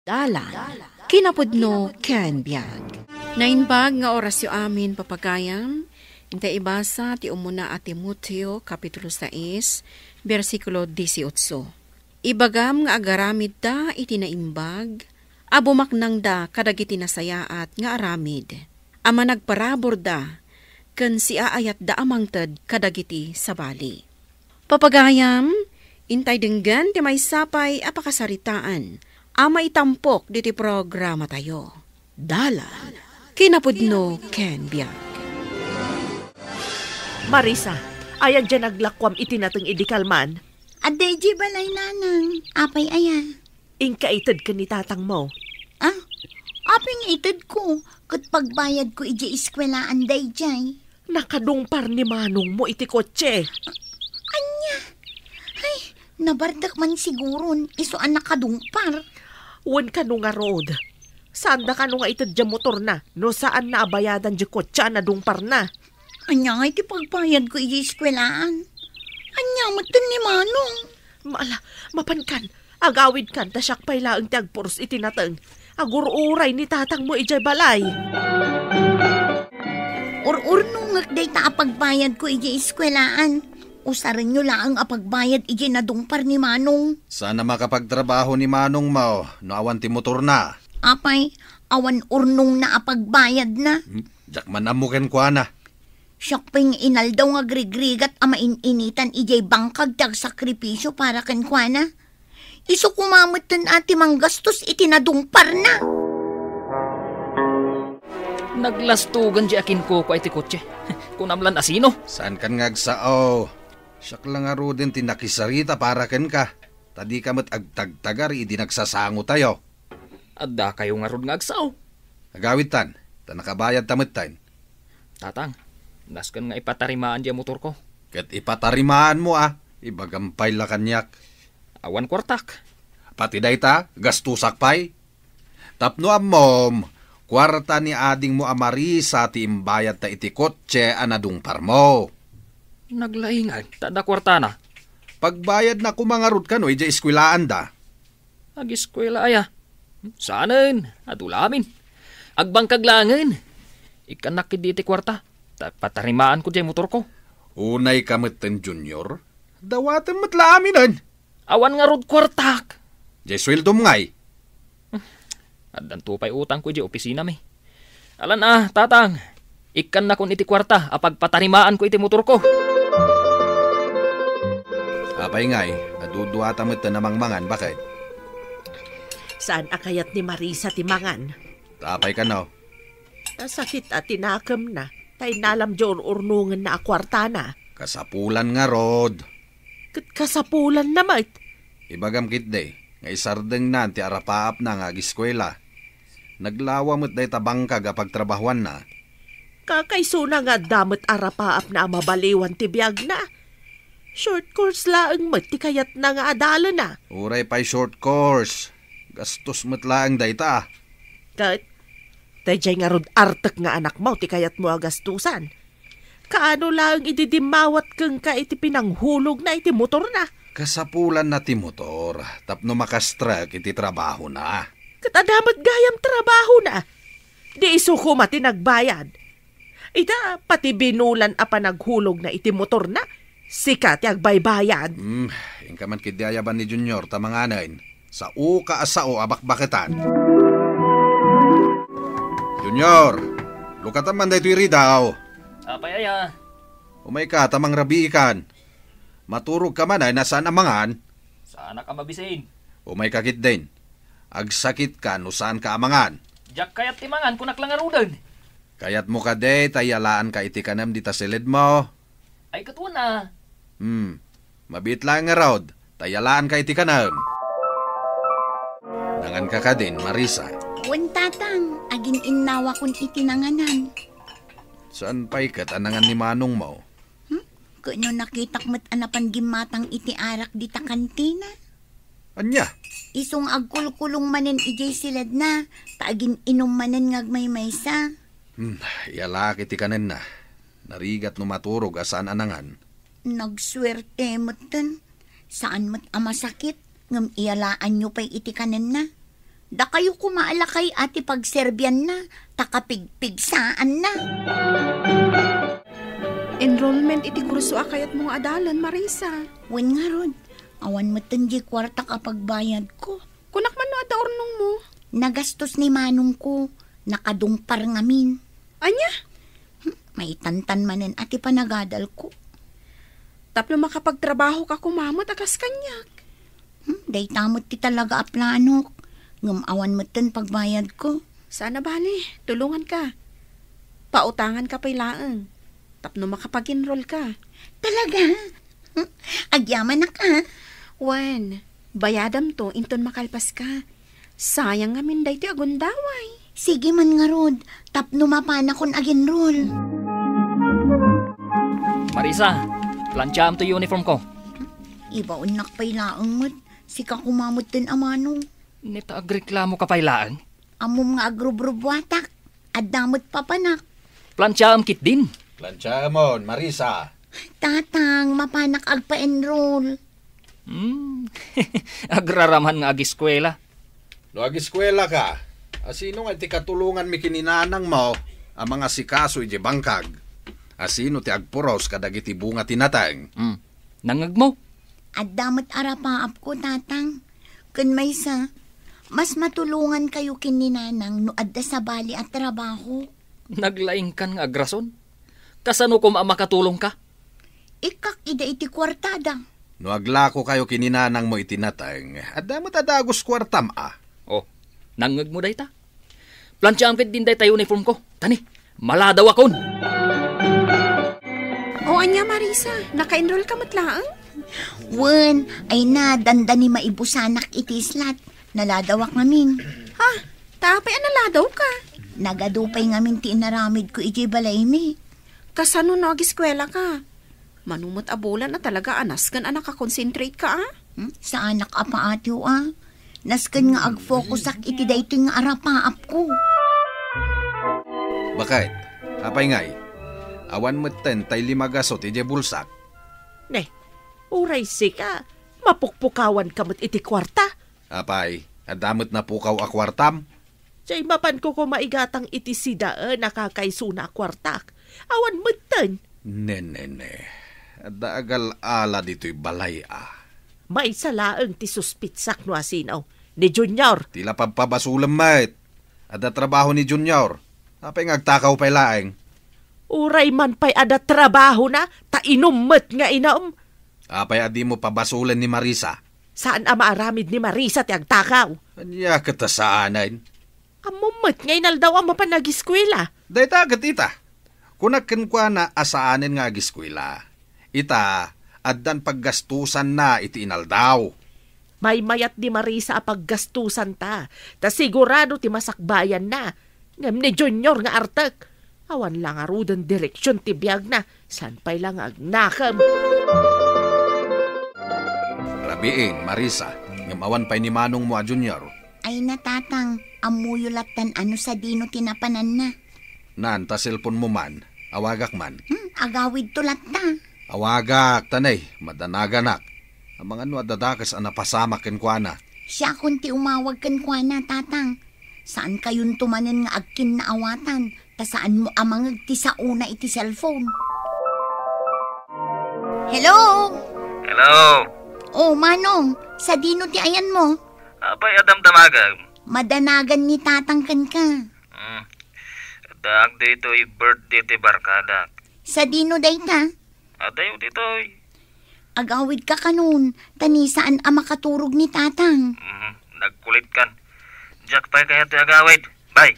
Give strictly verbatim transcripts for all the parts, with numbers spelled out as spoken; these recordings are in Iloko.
Dalan, kinapudno ken biag. Naimbag nga orasyo amin, papagayam. Intay ibasa ti umuna a Timoteo, Kapitulo sais, bersikulo dieciocho. Ibagam nga agaramidda iti naimbag, a bumaknangda kadagiti nasayaat nga aramid, a managparaburda ken siaayatda a mangted kadagiti sabali. Papagayam, intay denggen ti maysa pay a pakasaritaan a maitampok ditoy programatayo. Dalan, kinapudno ken biag. Marisa, ayan diay naglakuam iti nateng idi kalman? Adda idiay balay, nanang. Apay aya? Inka ited ken ni tatangmo. Ah, apay nga itedko? Ket pagbayadko idiay eskuelaan daydiay. Nakadungpar ni manongmo iti kotse. Ania? Ay, nabartek man siguron, isu a nakadungpar. Wen kano ngarud, saanda kano nga ited diay motorna no saanna a bayadan diay kotse a nadungparna? Ania ngay ti pagbayadko idiay eskuelaan? Ania metten ni manong? Maala, mapankan, agawidkan ta siak pay laeng ti agpuros iti nateng. Agur-uray ni tatangmo idiay balay. Ur-urnongek dayta a pagbayadko idiay eskuelaan. Usarenyo laeng a pagbayad idiay nadungpar ni manong. Saan a makapagtrabaho ni manongmo no awan ti motorna. Apay, awan urnongna a pagbayadna? Hmm, diak man ammo kenkuana. Siak pay nga inaldaw nga agrigrigat a main-initan idiay bangkag ti agsakripisio para kenkuana. Isu koma metten a ti manggastos iti nadungparna. Naglastogan diay akinkukua iti kotse. Kunam lan a sino? Saankan nga agsao. Siak la ngaruden ti nakisarita para kenka, ta dika met agtagtagar idi nagsasangotayo. Addakayo ngarud nga agsao. Agawidtan, ta nakabayadta metten. Tatang, nasken nga ipatarimaan diay motorko. Ket ipatarimaanmo a, ibagam pay la kaniak. Awan kuartak. Pati dayta, gastosak pay. Tapno ammom, kuarta ni adingmo a Marisa ti imbayadta iti kotse a nadungparmo. Naglaingag, ta adda kuartana. Pagbayadna koma ngarud kano idiay eskuelaanda. Ageskuela aya? Saanen, adu la amin. Agbangkag laengen. Ikkannak ketdi ti kuarta, ta patarimaanko diay motorko. Unayka metten, Junior. Dawatem met la aminen. Awan ngarud kuartak. Diay sueldom ngay. Addanto pay utangko idiay opisinami. Alan a, tatang, ikkannakon iti kuarta a pagpatarimaanko iti motorko. Apay ngay, adu duata met ti namangmangan, baket? Saan a kayat ni Marisa ti mangan. Ta apay kano? Ta sakit a ti nakemna, ta innalam diay ur-urnongenna a kuartana. Kasapulan ngarud. Ket kasapulanna met. Ibagam ketdi, nga isardengnan ti arapaapna nga ageskuela. Naglawa met dayta bangkag a pagtrabahuanna. Kakaisuna nga adda met arapaapna a mabaliwan ti biagna. Short course laeng met ti kayatna nga adalena. Uray pay short course. Gastos met laeng dayta. Ket, daydiay ngarud artek nga anakmo ti kayatmo a gastusan. Kaano laeng idi dimmawat kenka iti pinanghulogna iti motorna? Kasapulanna ti motor tapno makastrek iti trabahona. Ket adda met gayam trabahona. Di isu koma ti nagbayad. Ita, pati binulan a panaghulogna iti motorna, sika ti agbaybayad. Hmm, inka man ketdi ayaban ni Junior ta manganen. Saoka a sao a bakbaketan. Junior, lukatam man daytoy ridaw. Apay aya? Umayka ta mangrabiikan. Maturogka man a saan a mangan. Saanak a mabisin. Umayka ketdin. Agsakitka no saanka a mangan. Diak kayat ti mangan, kunak la ngaruden. Kayatmo kadi ta iyalaanka iti kanem dita siledmo? Ay, ket wen a. Hmm. Mabiit laeng ngarud, ta iyalaanka iti kanem. Nanganka kadin, Marisa? Wen, tatang, agin-innawakon iti nanganan. Saan pay ket a nangan ni manongmo? Hmm? Ket no nakitak met a napan gimmatang iti arak dita kantina. Ania? Isu nga agkulkulong manen idiay siledna, ta agin-inum manen nga agmaymaysa. Hmm, iyalaak iti kanenna. Narigat no maturog a saan a nangan. Nagsuerte metten. Saan met a masakit, ngem iyalaanyo pay iti kanenna. Dakayo koma a lakay a ti pagserbianna, ta kapigpigsaanna. Enrollment iti kurso a kayatmo nga adalen, Marisa. Wen ngarud, awan metten diay kuartak a pagbayadko. Kunak man no adda urnongmo. Nagastos ni manongko, nakadungpar ngamin. Ania? Hmm, maitantan manen a ti panagadalko. Tapno makapagtrabahoka koma met a kas kaniak. Hmm, dayta met ti talaga a planok. Ngem awan metten pagbayadko. Saan a bale, tulonganka. Pautanganka pay laeng. Tapno makapag-enroll ka. Talaga? Hmm, agyamanak a. Wen, bayadamto inton makalpaska. Sayang ngamin daytoy a gundaway. Sige man ngarud, tapno mapanakon ag-enroll. Marisa, plantiaam toy uniform ko. Ibaonnak pay laeng met, sika koma metten a manong. Neta, agreklamoka pay laeng? Ammom nga agrubrubuatak, adda met papanak. Plantiaam ketdin. Plantiaamon, Marisa. Tatang, mapanak agpa-enroll. Hmm, agraraman nga agiskuela. No agiskuelaka, asino nga ti katulonganmi ken ni nanangmo a mangasikaso idiay bangkag? Asino ti agpuros kadagiti bunga ti nateng? Hmm, nangngegmo? Adda met arapaapko, Tatang. Ken maysa, mas matulongankayo ken ni nanang no adda sabali a trabaho. Naglaingkan nga agrason. Kasano koma a makatulongka? Ikkak ida iti kuartada. No aglakokayo ken ni nanangmo iti nateng, adda met a dagus kuartam a. Oh, nangngegmo dayta? Plantiaam ketdin dayta uniform ko. Tani, maladawakon. O ania, Marisa, naka-enroll ka met laeng? Wen, ay na, dandani maibusanak iti islat. Naladawak ngamin. Ha? Ta apay a naladawka? Nagadu pay ngamin ti inaramidko idiay balaymi. Kasano no agiskuelaka? Mano met a bulan a talaga a nasken a nakakonsentrate ka, a? Hmm? Saanak a paatiw, a? Nasken nga agfokusak iti daytoy nga arapaapko. Baket, apay ngay? Awan metten tay lima gasut idiay bulsak. Ne, uray sika, mapukpukawanka met iti kuarta. Apay, adda met napukaw a kuartam? Jay, mapanko koma igatang iti sidaen a kakaysona a kuartak. Awan metten. Ne, ne, ne. Adda agal-ala ditoy balay a. Maysa laeng ti suspitsak no asino. Ni Junior. Ti la pabpabasolem met. Adda trabaho ni Junior. Apay nga agtakaw pay laeng? Uray man pay adda trabahona, ta inum met nga inum. Apay a dimo pabasolen ni Marisa? Saan a maaramid ni Marisa ti agtakaw. Ania ket a saanen? Ammom met nga inaldaw a mapan agiskuela. Dayta ket ita. Kunak kenkuana a saanen nga agiskuela. Ita, addan paggastusanna iti inaldaw. Maymayat ni Marisa a paggastusanta, ta sigurado ti masakbayanna. Ngem ni Junior nga artek, awan la ngaruden direksion ti biagna, saan pay la nga agnakem. Rabiin, Marisa, ngem awan pay ni manongmo a Junior. Ay na, Tatang, ammoyo lattan a no sadino ti napananna. Nan, ta cellphone mo man, awagak man. Hmm, agawidto latta. Awagak, tanay, madanaganak. Amangan no adda dakes a napasamak kenkuana. Siakon ti umawag kenkuana, Tatang. Saankayonto manen nga agkinnaawatan, ta saanmo a mangeg ti saona iti cellphone. Hello? Hello? Oh, Manong, sadino ti ayanmo? Apay a damdamagem? Madanagan ni Tatang kenka. Hmm. Addaak ditoy birthday ti barkadak. Sadino dayta? Adayo ditoy. Agawidka kanon, ta ni saan a makaturog ni Tatang. Mhm, nagkulitkan. Diak pay kayat ti agawid. Bye.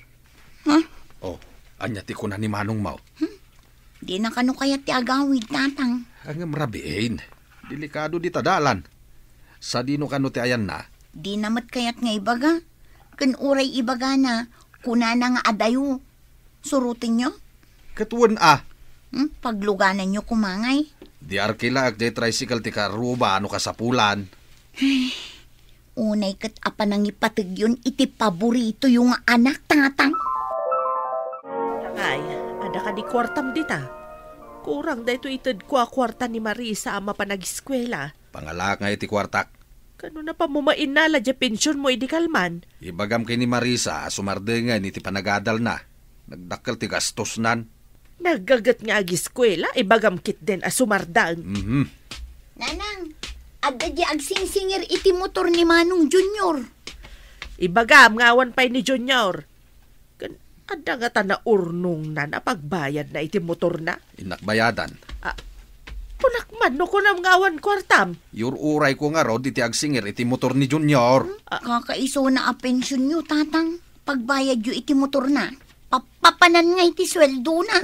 Ha? Oh, ania ti kuna ni manongmo? Hmm? Dina kano kayat ti agawid, Tatang. Ngem rabiin, delikado dita dalan. Sadino kano ti ayanna? Dina met kayat nga ibaga. Ken uray ibagana, kunana nga adayo. Surotenyo? Ket wen a. Hmm? Paglugananyo koma ngay. Di arkilaak diay tricycle ti karuba no kasapulan. Unay ket a panangipategyon iti paboritoyo nga anak, Tatang. Ay, adda kadi kuartam dita? Kurang daytoy itedko a kuarta ni Marisa a mapan agiskuela. Pangalaak nga iti kuartak. Kano napammo mainala diay pensionmo idi kalman? Ibagam ken ni Marisa a sumardengen iti panagadalna. Nagdakkel ti gastosnan. Naggaget nga agiskuela, ibagam ketdin a sumardeng. Mhm. Nanang, adda diay agsingsingir iti motor ni Manong Junior. Ibagam nga awan pay ni Junior. Ken adda ngata naurnongna a pagbayadna iti motorna? Innak bayadan. Ah, kunak man no kunam nga awan kuartam. Iyur-urayko ngarud iti agsingir iti motor ni Junior. Ah. Kakaisuna a pensionyo, Tatang. Pagbayadyo iti motorna. Papapanan nga iti sueldona.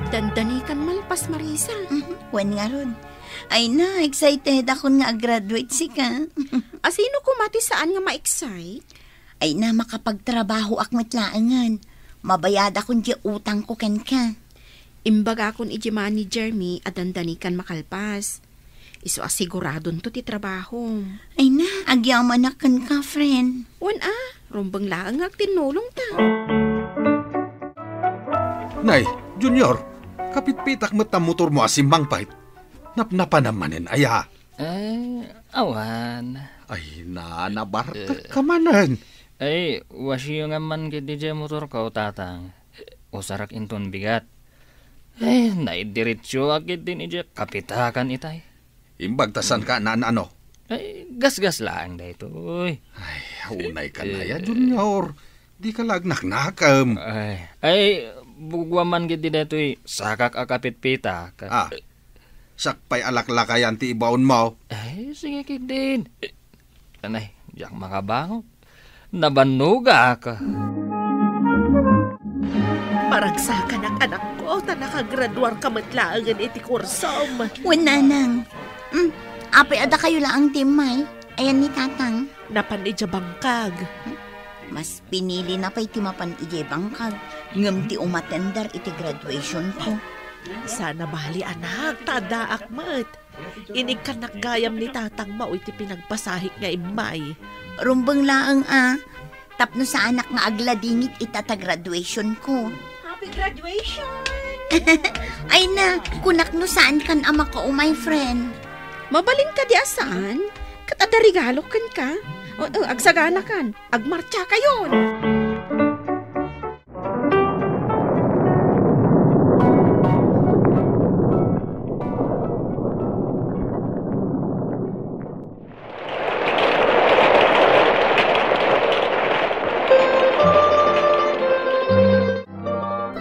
Dandani kan malpas, Marisa. Mhm, wen ngarud. Ay na, excited akon nga ag-graduate sika. Asino koma ti saan nga ma-excite? Ay na, makapagtrabahoak met laengen. Mabayadakon diay utangko kenka. Imbagakon iti manager mi a dandani kan makalpas. Isu a siguradonto ti trabahom. Ay na, agyamanak kenka, friend. Wen a, rumbeng laeng nga agtinnulongta. Nay, Junior, kapitpitak met ta motormo a simmangpet. Napnapanam manen aya? Eh, awan. Ay na, nabartek ka manen. Ay, wasiyongan man ketdi diay motorko, Tatang. Usarak inton bigat. Eh, naidiretsoak ketdin idiay kapitakan itay. Imbag ta saan ka naan-ano? Ay, gasgas laeng daytoy. Ay, unay ka na ya, Junior. Di ka la agnaknakem. Ay, ay, bugua man ketdi daytoy sakak a kapitpitak. Ah, sakbay a laklakayan ti ibaonmo. Ay, sige ketdin. Anay, diak makabangon. Nabannogak. Maragsakanak, anakko, ta nakagraduarka met laengen iti kursom. Wen, Nanang. Mm, apay a dakayo laeng ti immay? Ayan ni Tatang. Napan idiay bangkag. Mas pinilina pay ti mapan idiay bangkag ngem ti umatender iti graduationko. Saan a bali, anak, ta addaak met. Inigkannak gayam ni Tatangmo iti pinagpasahek nga immay. Rumbeng laeng a, tapno saanak nga agladingit ita ta graduationko. Happy graduation! Ay na, kunak no saankan a makaumay, friend. Mabalin kadi a saan? Ket adda regalok kenka? O, o, agsaganakan. Agmartsakayon!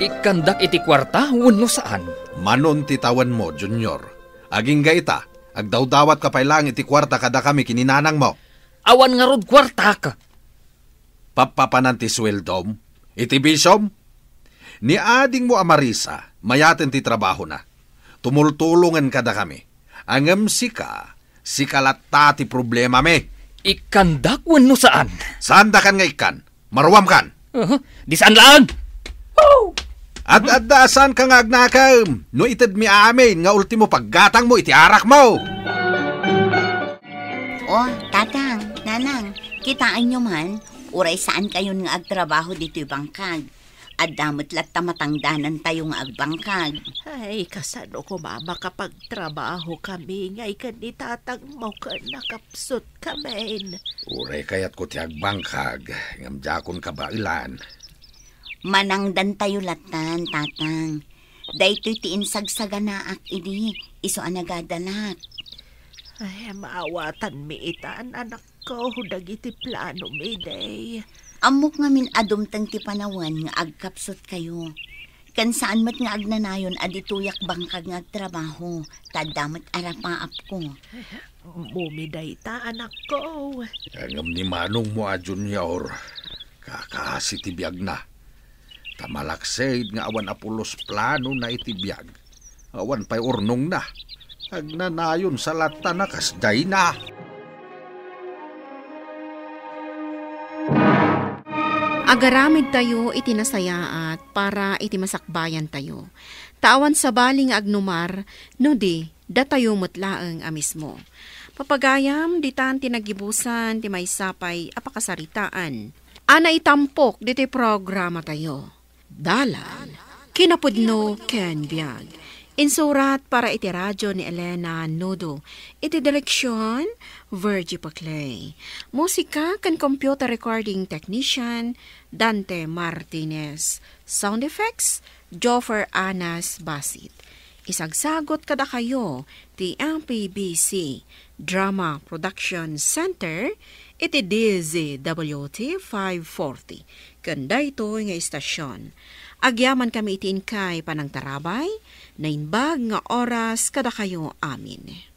Ikkandak iti kuarta wenno saan? Manon ti tawenmo, Junior. Agingga ita, agdawdawatka pay laeng iti kuarta kadakami ken ni nanangmo. Awan ngarud kuartak. Pappapanan ti sueldom iti bisom? Ni adingmo a Marisa, mayaten ti trabahona. Tumultulongen kadakami. Ngem sika, sika latta ti problemami. Ikkandak wenno saan? Saandakan nga ikkan. Maruamkan. Aha, di saan laeng. Ad-adda a saanka nga agnakem. No itedmi amin nga ultimo paggatangmo iti arakmo. Oh, Tatang, Nanang, kitaenyo man, uray saankayon nga agtrabaho ditoy bangkag. Adda met latta matangdanantayo nga agbangkag. Ay, kasano koma makapagtrabaho kami ngay ken ni tatangmo ken nakapsutkamin? Uray kayatko ti agbangkag, ngem diakon kabaelan. Manangdantayo lattan, Tatang. Daytoy ti insagsaganaak idi isu a nagadalak. Ay, maawatanmi itan, anakko, dagiti planomi, day. Ammok ngamin a dumteng ti panawen nga agkapsutkayo. Ken saan met nga agnanayon a ditoyak bangkag nga agtrabaho, ta adda met arapaapko. Mumi dayta, anakko. Ngem ni manongmo a Junior, kakasi ti biagna. Ta malaksid nga awan a pulos planona iti biag. Awan pay urnongna. Agnanayon sa latta na kas dayna. Agaramidtayo iti nasayaat para iti masakbayantayo. Ta awan sabali nga agnumar, no di, datayo met laeng a mismo. Papagayam, ditan ti nagibusan ti maysa pay a pakasaritaan a naitampok ditoy programatayo. Dalan, kinapudno ken biag. Insurat para iti radio ni Elena Nudo. Iti direksyon, Virgie Paclay. Musika ken computer recording technician, Dante Martinez. Sound effects, Joffer Anas Basit. Isagsagot kadakayo ti M P B C Drama Production Center iti D Z W T five forty. Ken daytoy nga istasyon, agyaman kami iti inkay panangtarabay, naimbag nga oras kadakayo amin.